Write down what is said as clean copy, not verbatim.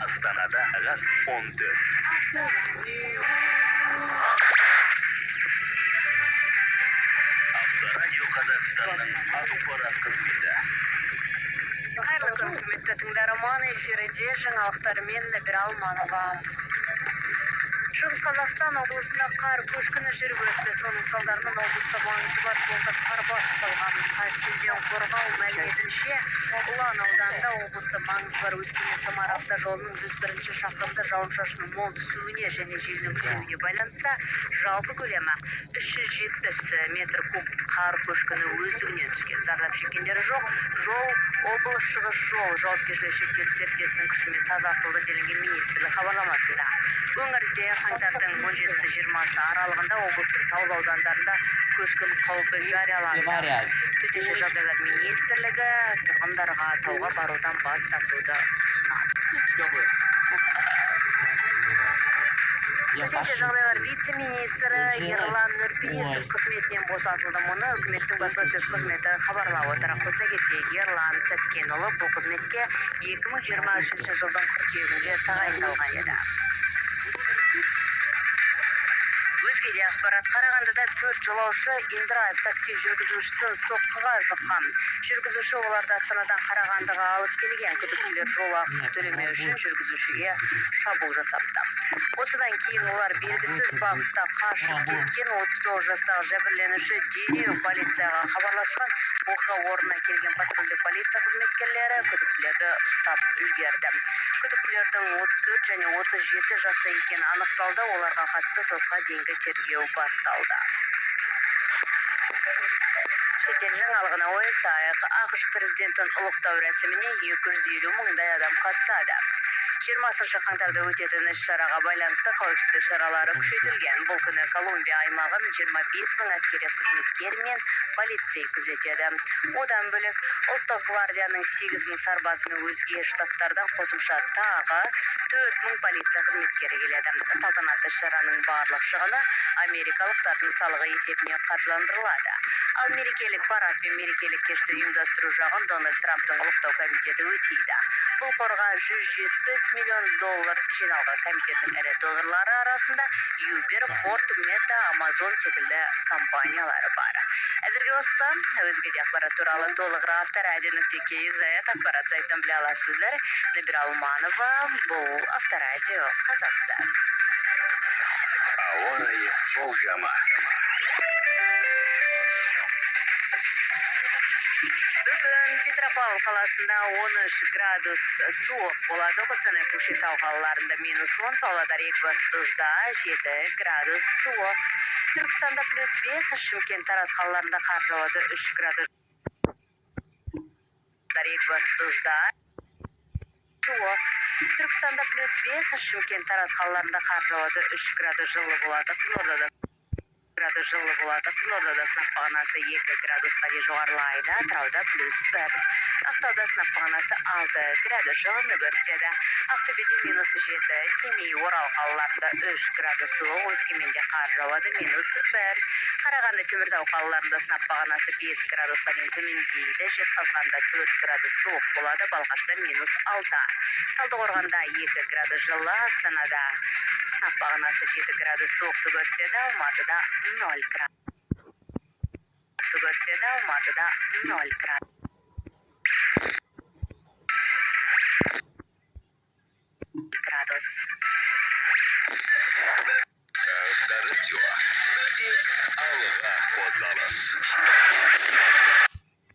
Астанада сағат 14. Авторадио Қазақстанның ақпарат қызметі. Қайырлы күн, құрметті тыңдарман, эфирде жаңалықтармен Нәбира Алманова. Шығыс Қазақстан облысында қар көшкіні жүріп өтті. Соның салдарынан облыста маңызы бар жолды қар басып қалған. Қазселденқорғау мәліметінше, Ұлан ауданында облыста маңызы бар Өскемен-Самара автожолының 101 шақырымда жауын-шашынның мол түсуіне және желдің күшеюіне байланысты жалпы көлемі 370 метр куб қар көшкіні өздігінен түскен. Зардап шеккендері жоқ. Жол облыс шығыс жол жауапкершілігі шектеулі серіктестігінің күшімен тазартылды делінген министрлік хабарламасында. Өңірде қаңтардың 17-20 аралығында облыстың таулы аудандарында көшкін қаупі жарияланды. Төтенше жағдайлар министрлігі тұрғындарға тауға барудан бас тартуды ұсынады. Төтенше жағдайлар вице-министрі Ерлан Нұрпейісов қызметінен босатылды. Мұны үкіметтің баспасөз қызметі хабарлап отыр. Қоса кетейік, Ерлан Сәткенұлы бұл қызметке 2023 жылдың қыркүйегінде тағайындалған еді. Өзге де ақпарат. Қарағандыда 4 жолаушы InDrive такси жүргізушісін соққыға жыққан. Жүргізуші оларды Астанадан Қарағандыға алып келген. Күдіктілер жол ақысын төлемеу үшін жүргізушіге шабуыл жасапты. Осыдан кейін олар белгісіз бағытта қашып кеткен. 39 жастағы жәбірленуші дереу полицияға хабарласқан. Оқиға орнына келген патрульдік полиция қызметкерлері күдіктілерді ұстап үлгерді. Күдіктілердің 34 және 37 жаста екені анықталды. Оларға қатысты сотқа дейінгі тергеу басталды. Шетел жаңалығына ойысайық. АҚШ президентін ұлықтау рәсіміне 250 мыңдай адам қатысады. 20 қаңтарда өтетін іс-шараға байланысты қауіпсіздік шаралары күшейтілген. Бұл күні Колумбия аймағын 25 мың әскери қызметкер мен полицей күзетеді. Одан бөлек ұлттық гвардияның 8 мың сарбазы мен өзге штаттардан қосымша тағы 4 мың полиция қызметкері келеді. Салтанатты іс-шараның барлық шығыны америкалықтардың салығы есебіне қаржыландырылады. Ал мерекелік парад пен мерекелік кешті ұйымдастыру жағын Дональд Трамптың ұлықтау комитеті өтейді. Бұл қорға 170 миллион доллар жиналған. Комитеттің ірі донорлары арасында Uber, Ford, Meta, Amazon секілді компаниялары бар. Әзірге осы, өзге де ақпарат туралы толығырақ авторадио.kz ақпарат сайтынан біле аласыздар. Нәбира Алманова, бұл Авторадио Қазақстан. Ауа райы болжамы. Бүгін Петропавл қаласында 13 градус суық болады. Қостанай, Көкшетау қалаларында минус 10, Павлодар, Екібастұзда 7 градус суық. Түркістанда плюс 5, Шымкент, Тараз қалаларында қар жауады 3 градус. Екібастұзда суық. Түркістанда плюс 5, Шымкент, Тараз қалаларында қар жауады 3 градус жылы болады. Қызылордада градус жылы болады. Қызылордада сынап бағанасы 2 градусқа дейін жоғарылайды. Атырауда плюс 1. Ақтауда сынап бағанасы 6 градус жылыны көрсетеді. Ақтөбеде минус 7, Семей, Орал қалаларында 3 градус суық, Өскеменде қар жауады минус 1. Қарағанды, Теміртау қалаларында сынап бағанасы 5 градусқа дейін төмендейді. Жезқазғанда 4 градус суық болады, Балқашта минус 6. Талдықорғанда 2 градус жылы, Астанада сынап бағанасы 7 градус суықты көрсетеді, Алматыда 0 градус. Көрсетеді, Алматыда 0 градус. Градус. Авторадио. Тек алға қозғалыс.